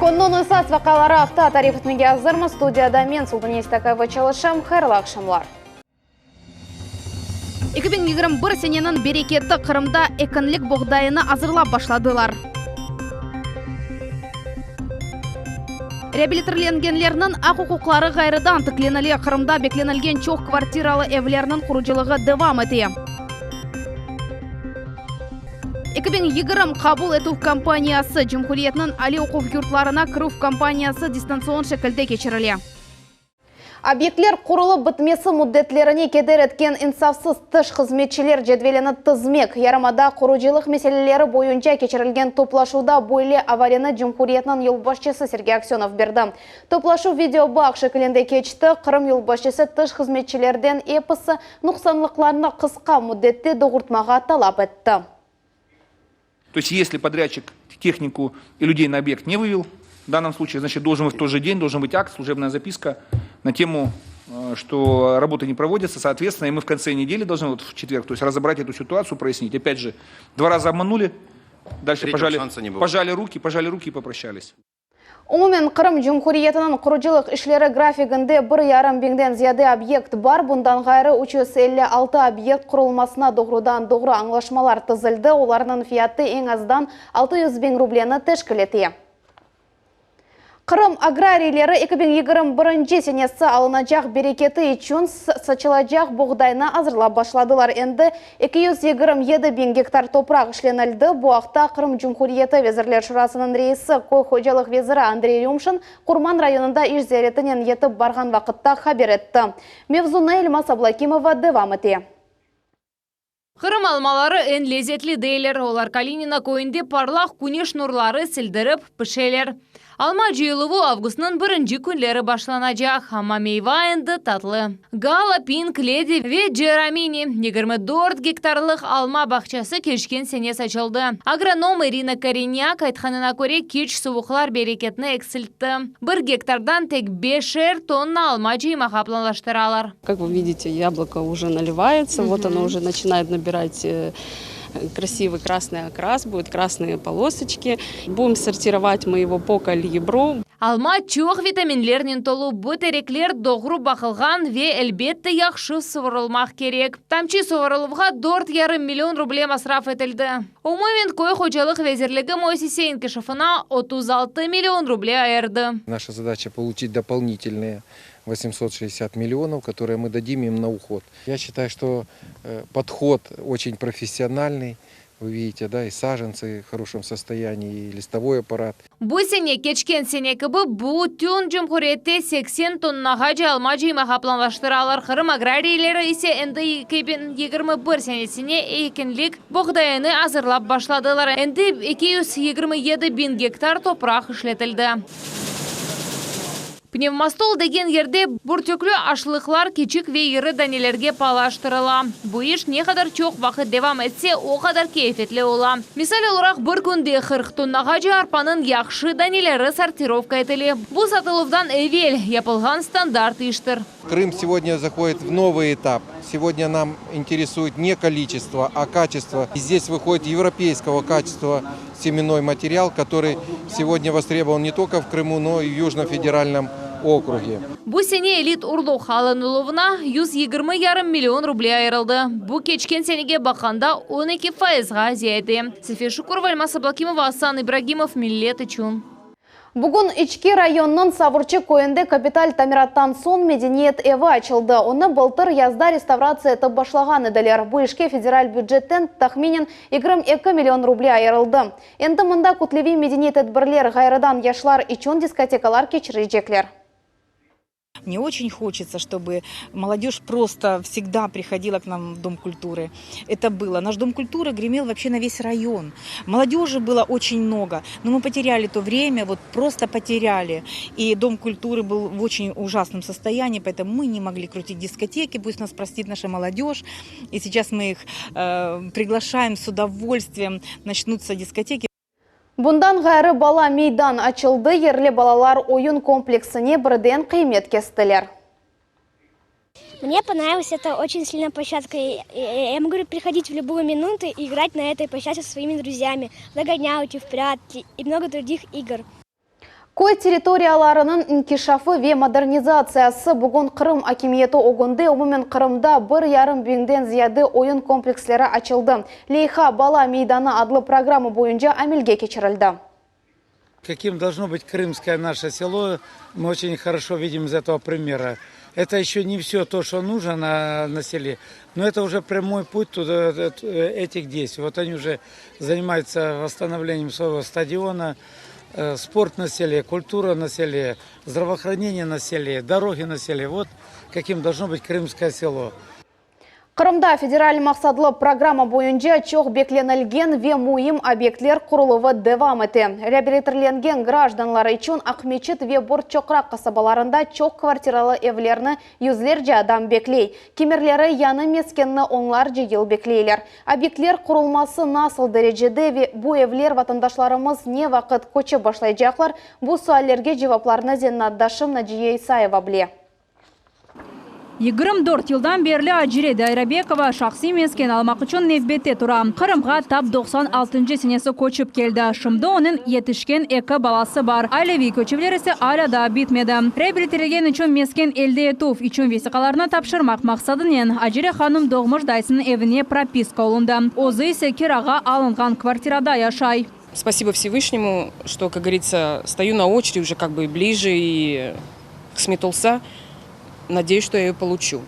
Künniñ esas vaqiaları aqta tarif etmege azırmız. Studiyada men, Sultaniye Stakayeva, çalışam. Hayırlı aqşamlar. 2021 seneniñ bereketi Qırımda ekinlik boğdayını azırlap başladılar. Reabilitirlengenlerniñ aq-uquqları ğayrıdan tiklenile, Qırımda beklenilgen çoq kvartiralı evlerniñ qurucılığı devam ete. 2020 qabul etüv kampaniyası, cumhuriyetniñ aliy oquv yurtlarına kirüv kampaniyası distantsion şekilde keçirile. Obyektler qurulıp bitmesi müddetlerine keder etken insafsız tış hızmetçiler cedvelini tizmek, yarımada qurucılıq meseleleri boyunca keçirilgen toplaşuvda böyle avaleni cumhuriyetniñ yolbaşçısı Sergey Aksönov berdi. Toplaşuv videobağ şekilinde keçti. Qırım yolbaşçısı tış hızmetçilerden episi nuqsanlıqlarnı qısqa müddette doğurtmağa talap etti. То есть, если подрядчик технику и людей на объект не вывел, в данном случае, значит, должен в тот же день должен быть акт, служебная записка на тему, э, что работы не проводятся, соответственно, и мы в конце недели должны, вот в четверг, то есть разобрать эту ситуацию, прояснить. Опять же, два раза обманули, дальше пожали, пожали руки, пожали руки и попрощались. Umumen, Qırım Cumhuriyetiniñ qurucılıq işleri grafiginde bir yarım biñden ziyade obyekt bar. Bundan ğayrı, 356 obyekt qurulmasına doğrudan-doğru añlaşmalar tizildi, olarnıñ fiyatı eñ azdan 600 biñ rubleni teşkil ete. Qırım agrariyleri 2021 senesi alınacaq bereketi içün saçılacaq boğdaynı azırlap başladılar. Endi 227 biñ gektar topraq işlenildi. Bu aqta Qırım Cumhuriyeti Vezirler Şurasınıñ reisi, köy hocalıq veziri Andrey Rümşin Qurman rayonında iş ziyaretinen yetip barğan vaqıtta haber etti. Mevzunı Elmaz Ablâkimova devam ete. Qırım almaları eñ lezetli deyler. Olar Kalinino köyünde parlaq küneş nurları sildirip pişeler. Alma cıyıluvı avgustnıñ birinci künleri başlanacaq, amma meyva endi tatlı. Gala, Pink Ledi ve Ceramini 24 gektarlıq alma bağçası keçken sene saçıldı. Agronom İrina Korenâk aytqanına köre, keç suvuqlar bereketni eksiltti. Bir gektardan tek beşer tonna alma cıymağa planlaştıralar. Kak vı vidite, yabloko uje nalivayetsya, vot ono uje naçinayet nabirat krasivıy krasnıy okras, budut krasnıye polosoçki. Budem sortirovat mı ego po kalibru. Alma çoq vitaminlernen tolu, bu terekler doğru baqılğan ve, elbette, yahşı suvurılmaq kerek. Tamçı suvurıluvğa dört yarım million ruble masraf etildi. Umumen, Köy hocalıq vezirligi müessise inkişafına 36 million ruble ayırdı. Naşa zadaça, poluçit dopolnitelnıye 860 millionov, которые мы дадим им на уход. Я считаю, что подход очень профессиональный. Вы видите, да, и саженцы в хорошем состоянии, и листовой аппарат. Bu sene, keçken sene kibi, bütün cumhuriyette 80 tonnağace alma cıymağa planlaştıralar. Qırım agrariyleri ise endi 2021 senesine ekinlik boğdayını azırlap başladılar. Endi 227 biñ gektar topraq işletildi. Pnevmostol degen yerde bürtüklü aşlıqlar kiçik ve iri danelerge palaştırıla. Bu iş ne qadar çoq vaqıt devam etse, o qadar keyfetli ola. Misal olaraq, bir künde 40 tonnağace arpanıñ yahşı daneleri sortirovka etile. Bu satıluvdan evel yapılğan standart iştir. Крым сегодня заходит в новый этап. Сегодня нам интересует не количество, а качество. И здесь выходит европейского качества семенной материал, который сегодня востребован не только в Крыму, но и в Южном федеральном округе. Bu sene elit urluq alınıluvına 120 yarım million ruble ayırıldı. Bu keçken senege baqqanda 12 fayızğa ziyade. Safiye Şukurova, Elmaz Ablâkimova, Asan İbragimov, Millet içün. Bugün İçki rayonınıñ Savurçı köyünde kapital tamirattan soñ medeniyet evi açıldı. Onı bıltır yazda restavratsiya etip başlağan ediler. Bu işke federal bücetten tahminen 22 million ruble ayırıldı. Endi mında kütleviy medeniy tedbirler, ğayrıdan yaşlar içün diskotekalar keçirecekler. Мне очень хочется, чтобы молодежь просто всегда приходила к нам в Дом культуры. Это было. Наш Дом культуры гремел вообще на весь район. Молодежи было очень много, но мы потеряли то время, вот просто потеряли. И Дом культуры был в очень ужасном состоянии, поэтому мы не могли крутить дискотеки, пусть нас простит наша молодежь. И сейчас мы их э, приглашаем с удовольствием, начнутся дискотеки. Bundan ğayrı bala meydan açıldı, yerli balalar oyun kompleksine birden qıymet kestiler. Мне понравилась эта очень сильно площадка. Я могу приходить в любую минуту и играть на этой площадке со своими друзьями, в догонялки, в прятки и много других игр. Köy territoriyalarınıñ inkişafı ve modernizatsiyası bugün Qırım akimiyeti ögünde, umumen Qırımda bir yarım biñden ziyade oyun kompleksleri açıldı. Leyha Bala meydanı adlı programma boyunca amelge keçirildi. Каким должно быть крымское наше село, мы очень хорошо видим из этого примера. Это еще не все то, что нужно на, на селе, но это уже прямой путь туда, этих действий. Вот они уже занимаются восстановлением своего стадиона, э, спорт на селе, культура на селе, здравоохранение на селе, дороги на селе. Вот каким должно быть крымское село. Qırımda federal maqsatlı programma boyunca çoq beklenilgen ve müim obyektler quruluvı devam ete. Reabilitirlengen grajdanlar içün Aqmeçit ve Borçoqraq qasabalarında çoq kvartiralı evlerni yüzlerce adam bekley. Kimerleri yañı meskenni onlarca yıl bekleyler. Obyektler qurulması nasıl derecede ve bu evler vatandaşlarımız ne vaqıt köçip başlaycaqlar, bu suallerge cevaplarnı zenaatdaşım Naciye İsayeva bile. 24 yıldan berli Acire Dayrabekova şahsiy mesken almaq içün nevbette tura. Qırımğa tap 96 senesi köçip keldi. Şimdi onıñ yetişken eki balası bar. Aileviy köçüvler ise alâ daa bitmedi. Reabilitirgen içün mesken elde etüv içün vesiqalarnı tapşırmaq maqsadınen Acire hanım doğmuş dayısınıñ evine propiska olundı. Özü ise kirağa alınğan kvartirada yaşay. Спасибо Всевышнему, что, как говорится, стою на очереди уже как бы ближе и qısmet olsa, надеюсь, что я ее получу.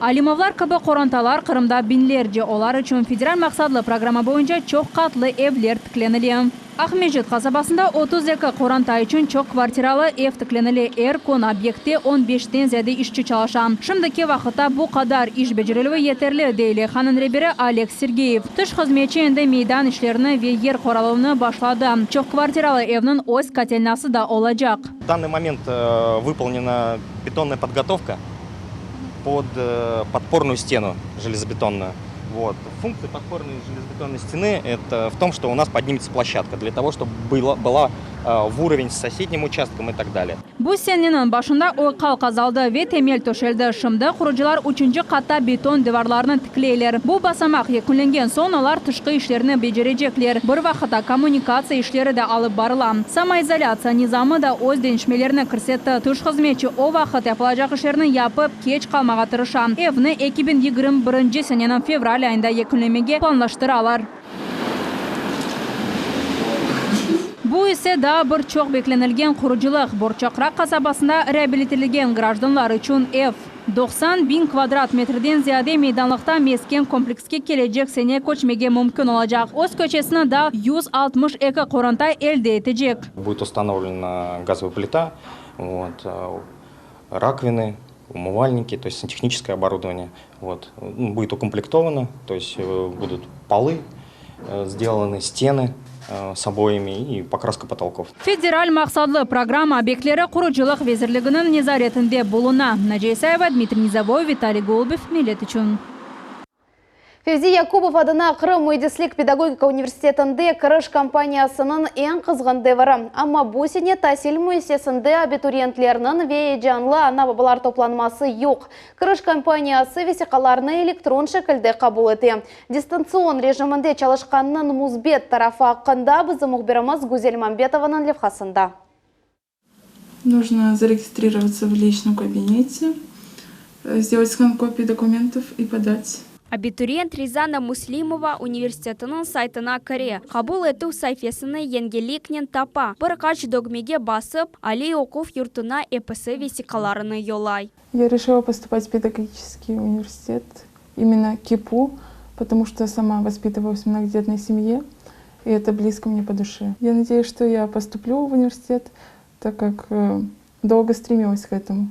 Alimovlar kibi qorantalar Qırımda biñlerce. Olar içün federal maqsatlı programma boyunca çoq qatlı evler tiklenile. Aqmescit qasabasında 32 qoranta içün çoq kvartiralı ev tiklenile. Er kün obyektte 15-ten ziyade işçi çalışa. Şimdiki vaqıtta bu qadar iş becerilüvi yeterli, dey leyhanıñ reberi Oleg Sergeyev. Tış hızmetçi endi meydan işlerini ve yer qoraluvını başladı. Çoq kvartiralı evniñ öz kotelnâsı da olacaq. В данный момент э, выполнена бетонная подготовка под э, подпорную стену железобетонную. Вот. Функция подпорной железобетонной стены – это в том, что у нас поднимется площадка для того, чтобы было, была э, в уровень с соседним участком и так далее. Bu seneniñ başında oyqal qazıldı ve temel töşeldi. Şimdi qurucılar üçünci qatta beton divarlarını tikleyler. Bu basamaq yekünlengen soñ olar tışqı işlerini becerecekler. Bir vaqıtta kommunikatsiya işleri de alıp barıla. Samoizolâtsiya nizamı da öz deñişmelerini kirsetti. Tış hızmetçi o vaqıt yapılacaq işlerni yapıp, keç qalmağa tırışa. Evni 2021 seneniñ fevral ayında yekünlemege planlaştıralar. Bu ise daa bir çoq beklenilgen qurucılıq Borçoqraq qasabasında reabilitilgen grajdanlar içün ev. 90 biñ kvadrat metrden ziyade meydanlıqta mesken komplekske kelecek sene köçmege mümkün olacaq. Öz köçesini daa 162 qoranta elde etecek. Будет установлена газовая плита, вот, э, раковины, умывальники, то есть сантехническое оборудование. Вот. Ну, Будет укомплектовано, то есть э, будут полы э, сделаны, стены э, с обоями и покраска потолков. Federal maqsatlı programma obyektleri Qurucılıq Vezirliginiñ nezaretinde buluna. Naciye Isayeva, Dmitriy Nizavoy, Vitaliy Golubev, Millet içün. Fevzi Yakubov adına Qırım Müendislik Pedagogika Universitetinde kiriş kampaniyasınıñ eñ qızğın devri. Amma bu sene tasil müessisesinde abituriyentlerniñ ve eyecanlı ana-babalar toplanması yoq. Kiriş kampaniyası vesiqalarnı elektron şekilde qabul ete. Distantsion rejiminde çalışqannıñ müsbet tarafı aqqında bizim mühbirimiz Güzel Mambetovanıñ levhasında. Нужно зарегистрироваться в личном кабинете, э, сделать скан копии документов и подать. Abituriyent Rizana Muslimova universitetiniñ saytına kire. Qabul etüv saifesini yengilliknen tapa. Bir qaç dögmege basıp, aliy oquv yurtuna episi vesiqalarını yollay. Я решила поступать в педагогический университет, именно КИПУ, потому что сама воспитывалась в многодетной семье, и это близко мне по душе. Я надеюсь, что я поступлю в университет, так как э, долго стремилась к этому.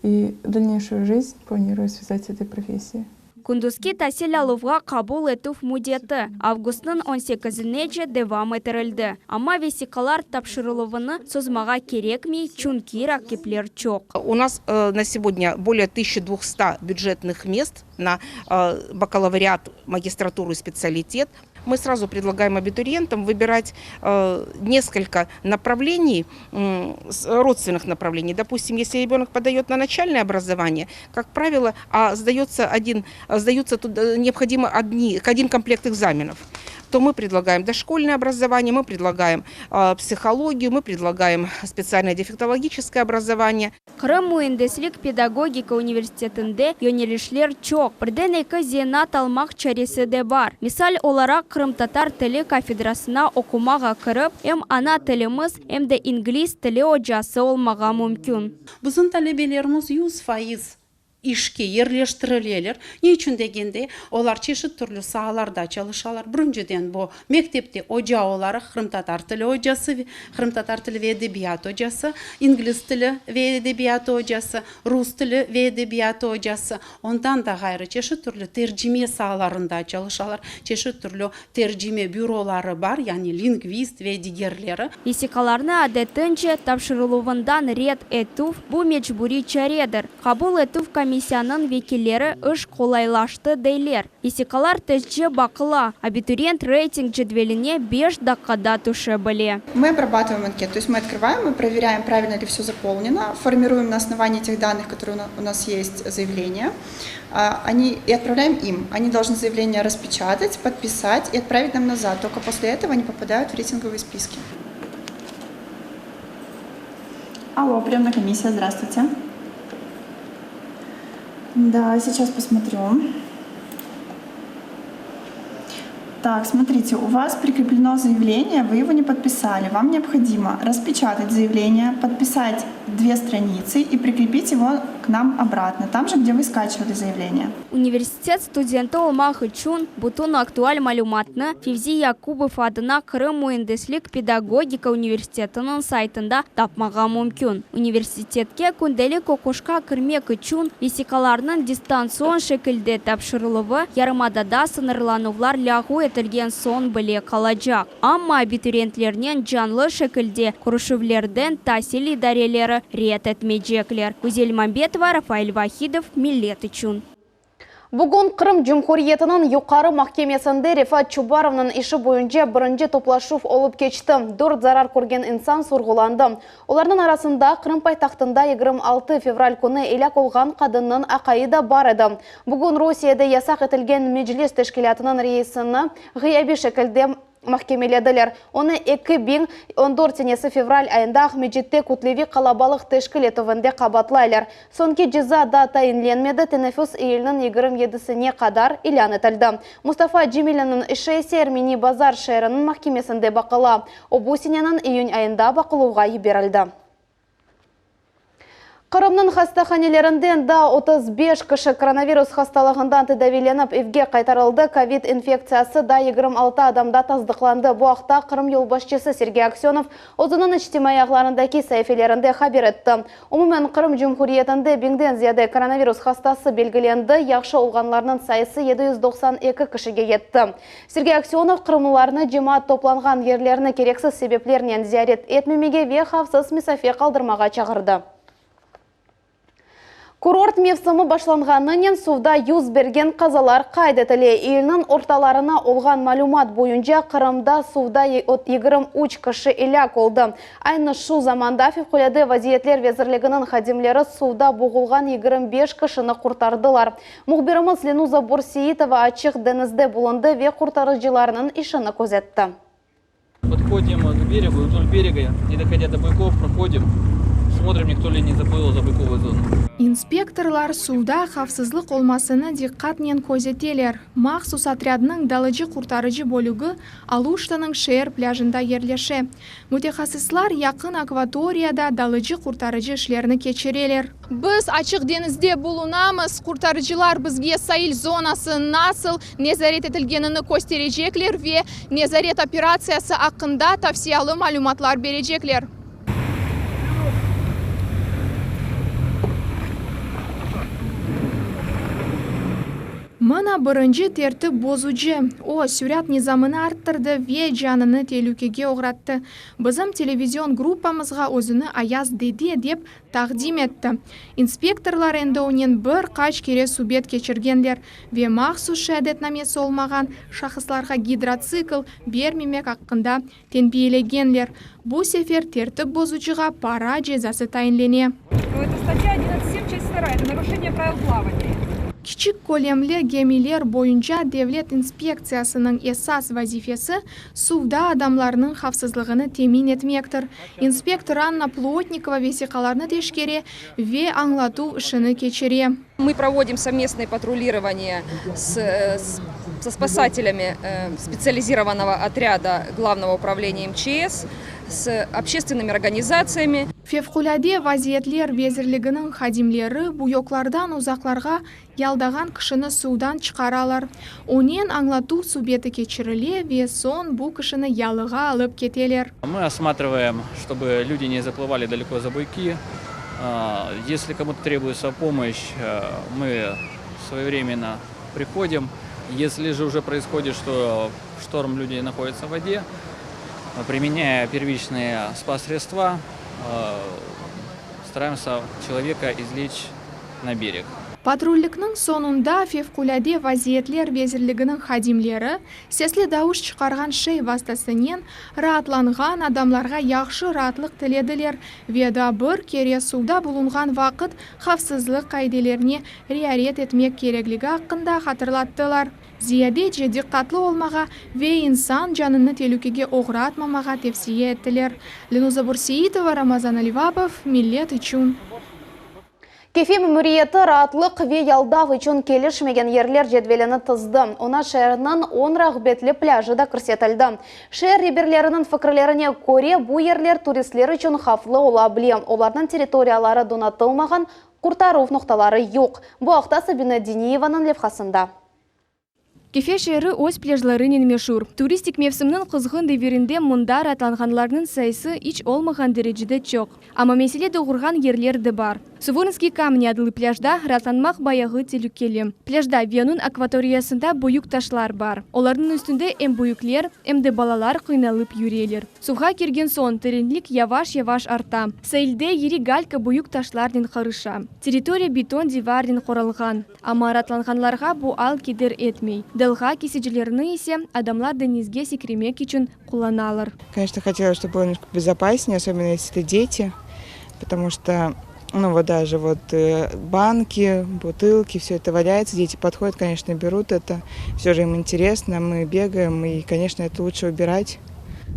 И дальнейшую жизнь планирую связать с этой профессией. Kündüzki tasil aluvğa qabul etüv müddeti avgustnıñ 18-nece devam ettirildi. Amma vesiqalar tapşırıluvını sozmağa kerekmey, çünki raqipler çoq. У нас э, на сегодня более 1200 бюджетных мест на э, бакалавриат, магистратуру и специалитет. Мы сразу предлагаем абитуриентам выбирать э, несколько направлений, м, с- родственных направлений. Допустим, если ребенок подает на начальное образование, как правило, а сдается один, сдаются туда необходимо одни, один комплект экзаменов. То мы предлагаем дошкольное образование, мы предлагаем психологию, мы предлагаем специальное дефектологическое образование. Qırım müendislik pedagogika universitetinde yönelişler çoq, birden eki zenaat almaq çaresi de bar. Misal olaraq, qırımtatar tili kafedrasına oqumağa kirip, em ana tilimiz, em de ingliz tili ocası olmağa mümkün. Bizim talebelerimiz 100% işke yerleştirileler. Ne içün degende, olar çeşit türlü saalarda çalışalar. Birinciden, bu, mektepte oca olaraq, qırımtatar tili ocası, qırımtatar tili ve edebiyat ocası, ingliz tili ve edebiyatı ocası, rus tili ve edebiyatı ocası. Ondan da ğayrı, çeşit türlü tercime saalarında çalışalar, çeşit türlü tercime büroları bar, yani lingvist ve digerleri. Vesiqalarnı adetince tapşırıluvından red etüv, bu mecburiy çaredir. Qabul etüv komissiyanıñ vekilleri iş qolaylaştı deyler. Vesiqalar tezce baqıla, abituriyent reyting cedveline beş daqqada tüşe bile. Мы обрабатываем анкету, то есть мы открываем, мы проверяем, правильно ли все заполнено, формируем на основании тех данных, которые у нас есть, заявление, они, и отправляем им. Они должны заявление распечатать, подписать и отправить нам назад. Только после этого они попадают в рейтинговые списки. Алло, приемная комиссия, здравствуйте. Да, сейчас посмотрю. Так, смотрите, у вас прикреплено заявление, вы его не подписали. Вам необходимо распечатать заявление, подписать две страницы и прикрепить его к нам обратно, там же, где вы скачивали заявление. Universitet studenti olmaq içün bütün aktual malümatnı Fevzi Yakubov adına Qırım müendislik pedagogika universitetiniñ saytında tapmağa mümkün. Universitetke kündelik oquşqa kirmek içün vesiqalarnıñ distantsion şekilde tapşırıluvı yarımadada sıñırlanuvlar lâğu etilgen soñ bile qalacaq. Amma abituriyentlernen canlı şekilde körüşüvlerden tasil idareleri red etmeycekler. Güzel Mambetova, Rafael Vahidov, Millet içün. Bugün Qırım Cumhuriyetiniñ Yuqarı mahkemesinde Refat Çubarovnıñ işi boyunca birinci toplaşuv olıp keçti. Dört zarar körgen insan sorğulandı. Olarnıñ arasında Qırım paytahtında 26 fevral künü elâk olğan qadınnıñ aqayı da bar edi. Bugün Rusiyede yasaq etilgen Meclis teşkilâtınıñ reisini ğıyabiy şekilde mahkemelediler. Onı 2014 senesi fevral ayında Aqmescitte kütleviy qalabalıq teşkil etüvinde qabaatlaylar. Soñki ceza daa tayinlenmedi, teneffüs iyülniñ 27-sine qadar ilân etildi. Mustafa Cemilevniñ işi ise Ermeni Bazar şeeriniñ mahkemesinde baqıla. O, bu seneniñ iyün ayında baqıluvğa yiberildi. Qırımnıñ hastahanelerinden daa 35 kişi koronavirus hastalığından tedaviylenip evge qaytarıldı, kovid infektsiyası daa 26 adamda tasdıqlandı. Bu aqta Qırım yolbaşçısı Sergey Aksönov özüniñ içtimaiy ağlarındaki saifelerinde haber etti. Umumen Qırım Cumhuriyetinde biñden ziyade koronavirus hastası belgilendi, yahşı olğanlarnıñ sayısı 792 kişige yetti. Sergey Aksönov qırımlılarnı cemaat toplanğan yerlerni kereksiz sebeplernen ziyaret etmemege ve havfsız mesafe qaldırmağa çağırdı. Kurort mevsimi başlanğanınen suvda yüz bergen qazalar qayd etile. İyülniñ ortalarına olğan malümat boyunca Qırımda suvda 23 kişi elâk oldı. Aynı şu zamanda Fevqulâde vaziyetler vezirliginiñ hadimleri suvda boğulğan 25 kişini qurtardılar. Mühbirimiz Lenuza Börseitova açıq deñizde bulundı ve qurtarıcılarnıñ işini közetti. Podhodim k beregu, vdol berega, ne dohodâ do buykov, prohodim, smotrim, nikto li ne zaplıl za buykovuyu zonu. İnspektorlar suvda havfsızlıq olmasını diqqatnen közeteler. Mahsus otrâdnıñ dalıcı-qurtarıcı bölügi Aluştanıñ şeer plâjında yerleşe. Mütehassıslar yaqın akvatoriyada dalıcı-qurtarıcı işlerini keçireler. Biz açıq deñizde bulunamız, qurtarıcılar bizge sail zonası nasıl nezaret etilgenini kösterecekler ve nezaret operatsiyası aqqında tafsiyalı malümatlar berecekler. Mına birinci tertip bozucı. O, sürat nizamını arttırdı ve canını telükege oğrattı. Bizim televizion gruppamızğa özüni Ayaz dede dep taqdim etti. İnspektorlar endi onen bir qaç kere subet keçirgenler ve mahsus şeadetnamesi olmağan şahıslarğa gidrotsikl bermemek aqqında tenbiyelegenler. Bu sefer tertip bozucığa para cezası tayinlene. Kiçik kölemli gemiler boyunca devlet inspektsiyasınıñ esas vazifesi, suvda adamlarnıñ havfsızlığını temin etmektir. İnspektor Anna Plotnikova vesiqalarnı teşkere ve añlatuv işini keçire. Мы provodim sovmestnoye patrulирование с со spasatelяmi spetsializirovannogo otrâda Glavnogo upravleniya MÇS, s общественными organizatsiyami. Fevqulâde vaziyetler vezirliginiñ hadimleri buyoklardan uzaqlarğa yaldağan kişini suvdan çıqaralar. Onen añlatuv subeti keçirile ve soñ bu kişini yalığa alıp keteler. Мы osmatrivaem, çtobı lüdi ne zaplıvali daleko za buyki. Esli komu-to trebuyetsâ pomoşç, mı svoevremenno prihodim. Esli je uje proizhodit, çto ştorm, lüdi nahodyatsâ v vode, primenâya perviçnıye spas-sredstva, staraemsâ çeloveka izleç na bereg. Patrullikniñ soñunda Fevqulâde vaziyetler vezirliginiñ hadimleri sesli davuş çıqarğan şey vastasınen raatlanğan adamlarğa yahşı raatlıq tilediler ve daa bir kere suvda bulunğan vaqıt havfsızlıq qaidelerine riayet etmek kerekligi aqqında hatırlattılar. Ziyadece diqqatlı olmağa ve insan canını telükege oğratmamağa tevsiye ettiler. Lenuza Bürseitova, Ramazan Alivapov, Millet içün. Kefe memuriyeti raatlıq ve yaldav içün kelişmegen yerler cedvelini tizdi. Oña şeerniñ on rağbetli plâjı da kirsetildi. Şeer reberleriniñ fikirlerine köre, bu yerler turistler içün havflı ola bile, olarnıñ territoriyaları donatılmağan, qurtaruv noqtaları yoq. Bu aqta Sabina Diniyevanıñ levhasında. Kefe şeeri öz plâjlarınen meşur. Turistik mevsimniñ qızğın devirinde mında raatlanğanlarnıñ sayısı iç olmağan derecede çoq. Amma mesele doğurğan yerler de bar. Suvorinskiy kamni adlı plâjda raatlanmaq bayağı telükeli. Plâjda ve onıñ akvatoriyasında büyük taşlar bar. Olarnıñ üstünde em büyükler, em de balalar qıynalıp yüreler. Suvğa kirgen soñ terenlik yavaş-yavaş arta. Sailde yeri galka büyük taşlarnen qarışa. Territoriya beton divarnen qoralğan. Amma raatlanğanlarğa bu al keder etmey. Dalğa kesicilerini ise adamlar deñizge sekremek içün qullanalar. Конечно, хотелось, чтобы было немножко безопаснее, особенно если это дети, потому что, ну, вот даже вот банки, бутылки, все это валяется, дети подходят, конечно, берут это, все же им интересно, мы бегаем, и, конечно, это лучше убирать.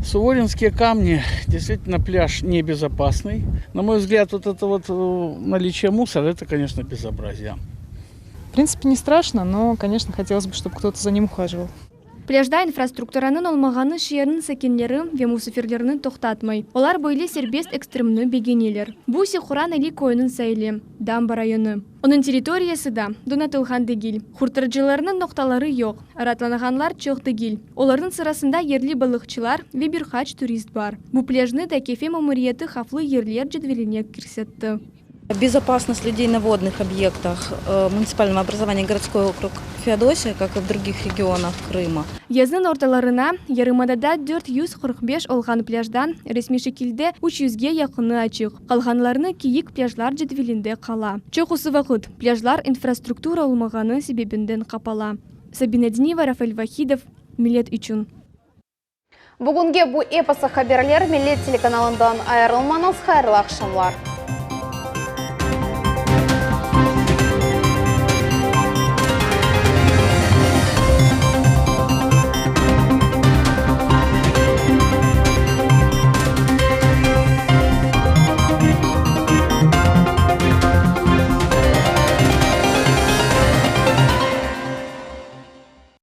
Суворинские камни, действительно, пляж небезопасный. На мой взгляд, вот это вот наличие мусора, это, конечно, безобразие. В принципе, не страшно, но, конечно, хотелось бы, чтобы кто-то за ним ухаживал. Plâjda infrastrukturanıñ olmağanı şeerniñ sakinleri ve musafirlerini toqtatmay. Olar böyle serbest ekstremni begeneler. Bu Sehuran Eli köyüniñ saili, Damba rayonı. Onıñ territoriyası da donatılğan degil. Qurtarıcılarnıñ noqtaları yoq, raatlanğanlar çoq degil. Olarnıñ sırasında yerli balıqçılar ve bir qaç turist bar. Bu plâjnı da Kefe memuriyeti havflı yerler cedveline kirsetti. Bezopasnost lüdey na vodnıh obyektah munitsipalnogo obrazovaniya Gorodskoy okrug Feodosiya, kak i v drugih regionah Krıma. Yaznıñ ortalarına yarımadada 445 olğan plâjdan resmiy şekilde üç yüzge yaqını açıq, qalğanlarını kiyik plâjlar cedvelinde qala. Çoqusı vaqıt, plâjlar infrastruktura olmağanı sebebinden qapala. Sabina Diniyeva, Rafael Vahidov, Millet içün. Bugünge bu episi haberler, Millet telekanalından ayırılmañız, hayırlı aqşamlar.